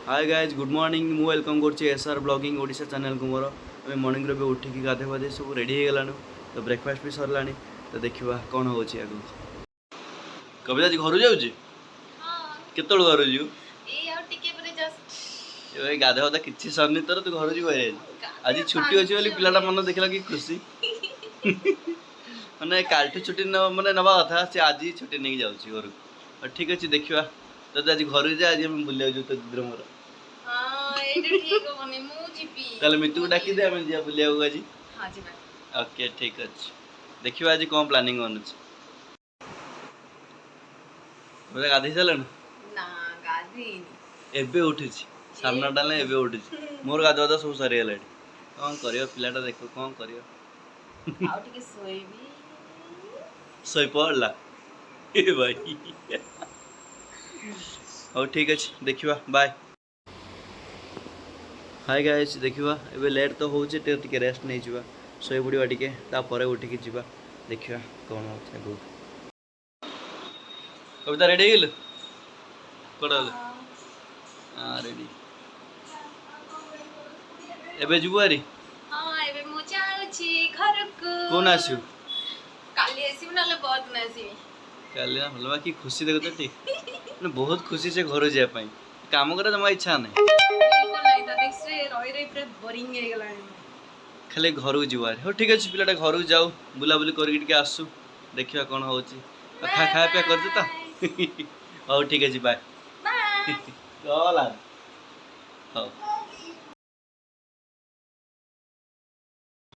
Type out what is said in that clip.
ହାଏ guys, good morning. ମୁଁ welcome କରୁଛି S R blogging Odisha ଚ୍ୟାନେଲ୍କୁ ମୋର। ଆମେ ମର୍ଣ୍ଣିଂରୁ ଏବେ ଉଠିକି ଗାଧୋଇ ପାଧେଇ ସବୁ ରେଡ଼ି ହେଇଗଲାଣୁ। ତ ବ୍ରେକଫାଷ୍ଟ ବି ସରିଲାଣି। ତ ଦେଖିବା କ'ଣ ହେଉଛି ଆଗକୁ। କବିତା ଆଜି ଘରୁ ଯାଉଛି? ହଁ। କେତେବେଳୁ ଘରୁ ଯିବୁ? ଏଇ ଆଉ ଟିକେ ପରେ ଜଷ୍ଟ। ଏ ଗାଧୋଇ ପାଧୁଆ କିଛି ସରିନି ତୋର, ତୁ ଘରୁ ଯିବୁ ଆଜି? ଆଜି ଛୁଟି ଅଛି ବୋଲି ପିଲାଟା ମନ ଦେଖିଲା କି ଖୁସି। ମାନେ କାଲିଠୁ ଛୁଟି ମାନେ ନେବା କଥା, ସେ ଆଜି ଛୁଟି ନେଇକି ଯାଉଛି ଘରକୁ। ହଉ, ଠିକ୍ ଅଛି, ଦେଖିବା। ତୋତେ ଆଜି ଘରକୁ ଯା, ଆଜି ଆମେ ବୁଲିବାକୁ ଯିବୁ ତୋ ଦିଦିର ମୋର। ହଁ, ଏଇଟା ଠିକ ହବନି, ମୁଁ ଯିବି। ତାହେଲେ ମିତୁକୁ ଡାକିଦେ, ଆମେ ଯିବା ବୁଲିବାକୁ ଆଜି। ହଁ, ଯିବା। ଓକେ, ଠିକ୍ ଅଛି। ଦେଖିବା ଆଜି କ'ଣ ପ୍ଲାନିଂ ବନୁଛି। ବୋଧେ ଗାଧେଇ ସାରିଲାଣି? ନା, ଗାଧେଇନି। ଏବେ ଉଠିଛି, 9:30 ହେଲାଣି, ଏବେ ଉଠିଛି। ମୋର ଗାଧୁଆ ପାଧୁଆ ସବୁ ସରିଗଲାଣି। କ'ଣ କରିବ ପିଲାଟା, ଦେଖ କ'ଣ କରିବ। ଆଉ ଟିକେ ଶୋଇବି। ଶୋଇପଡ଼ିଲା ଏ ଭାଇ। ହଉ, ଠିକ୍ ଅଛି, ଦେଖିବା। ବାଏ। ହାଏ ଗାଇଜ୍, ଦେଖିବା, ଏବେ ଲେଟ୍ ତ ହେଉଛି, ଟିକେ ଟିକେ ରେଷ୍ଟ ନେଇଯିବା, ଶୋଇପଡ଼ିବା ଟିକେ, ତାପରେ ଉଠିକି ଯିବା। ଦେଖିବା କ'ଣ ହେଉଛି ଆଗକୁ। କବିତା, ରେଡ଼ି ହେଇଗଲୁ? କୁଆଡ଼େ ଗଲୁ? ହଁ, ରେଡ଼ି। ଏବେ ଯିବୁ ଭାରି? ହଁ, ଏବେ ମୁଁ ଯାଉଛି ଘରକୁ। କୋଉଦିନ ଆସିବୁ? କାଲି ଆସିବି, ନହେଲେ ପରଦିନ ଆସିବି। କାଲି ନା ଭଲ। ବାକି ଖୁସି ଦେଖୁଛ ଟି, ମାନେ ବହୁତ ଖୁସି ସେ ଘରୁ ଯିବା ପାଇଁ। କାମ କରିବା ଜମା ଇଚ୍ଛା ନାହିଁ। ବିଲକୁଲ ନାହିଁ। ତ ନେକ୍ସଟ ରହି ରହି ପୁରା ବୋରିଂ ହେଇଗଲାଣି। ଖାଲି ଘରକୁ ଯିବ ଭାରି। ହଉ, ଠିକ୍ ଅଛି, ପିଲାଟା ଘରକୁ ଯାଉ, ବୁଲାବୁଲି କରିକି ଟିକେ ଆସୁ। ଦେଖିବା କ'ଣ ହେଉଛି। ଆଉ ଖାଇବା ପିଇବା କରିଛୁ ତ? ହଉ, ଠିକ୍ ଅଛି, ବାଏ। ବାଏ। ଗଲା। ହଉ।